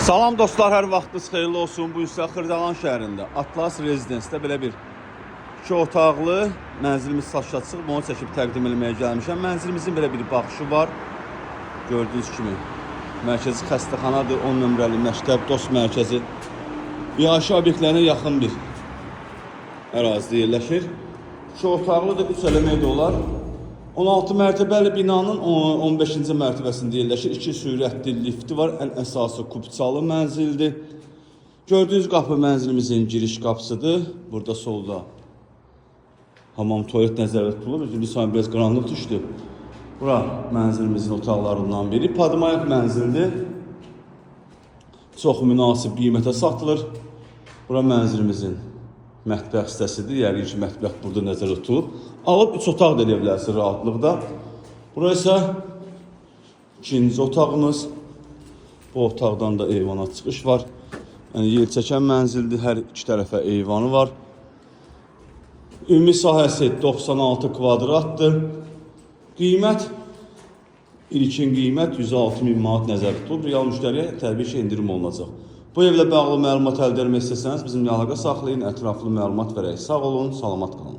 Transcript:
Salam dostlar, hər vaxtınız xeyirli olsun. Bu gün sizə Xırdalan şəhərində Atlas Residence-də belə bir iki otaqlı mənzilimiz satışa çıxıb, onu çəkib təqdim etməyə gəlmişəm. Mənzilimizin belə bir baxışı var. Gördüyünüz kimi mərkəzi xəstəxanadır, 10 nömrəli məktəb, dost mərkəzi. Yaşayış obyektlərinə yaxın bir ərazidə yerləşir. İki otaqlıdır, 3 eləmək də olar. 16 mərtəbəli binanın 15-ci mərtəbəsində yerləşir. İki sürətli lifti var. Ən əsası kupçalı mənzildir. Gördüyünüz qapı mənzilimizin giriş qapısıdır. Burada solda hamam tualet nəzərdə tutulub. Üzr istəyirəm, biraz qaranlıq düşdü. Bura mənzilimizin otaqlarından biri. Padmayak mənzildir. Çox münasib qiymətə satılır. Bura mənzilimizin mətbəx hissəsidir. Yəqin ki, mətbəx burada nəzərdə tutulub. Alıb 3 otaq da eləyə bilərsiniz rahatlıqda. Bura isə ikinci otağımız. Bu otaqdan da eyvana çıxış var. Yəni yer çəkən mənzildir. Hər iki tərəfə eyvanı var. Ümumi sahəsi 96 kvadratdır. Qiymət, ilkin qiymət 106 min manat nəzərdə tutulub. Real müştəriyə təbii ki, endirim olunacaq. Bu evlə bağlı məlumat əldə etmək istəsəniz bizimlə əlaqə saxlayın, ətraflı məlumat verək. Sağ olun, salamat qalın.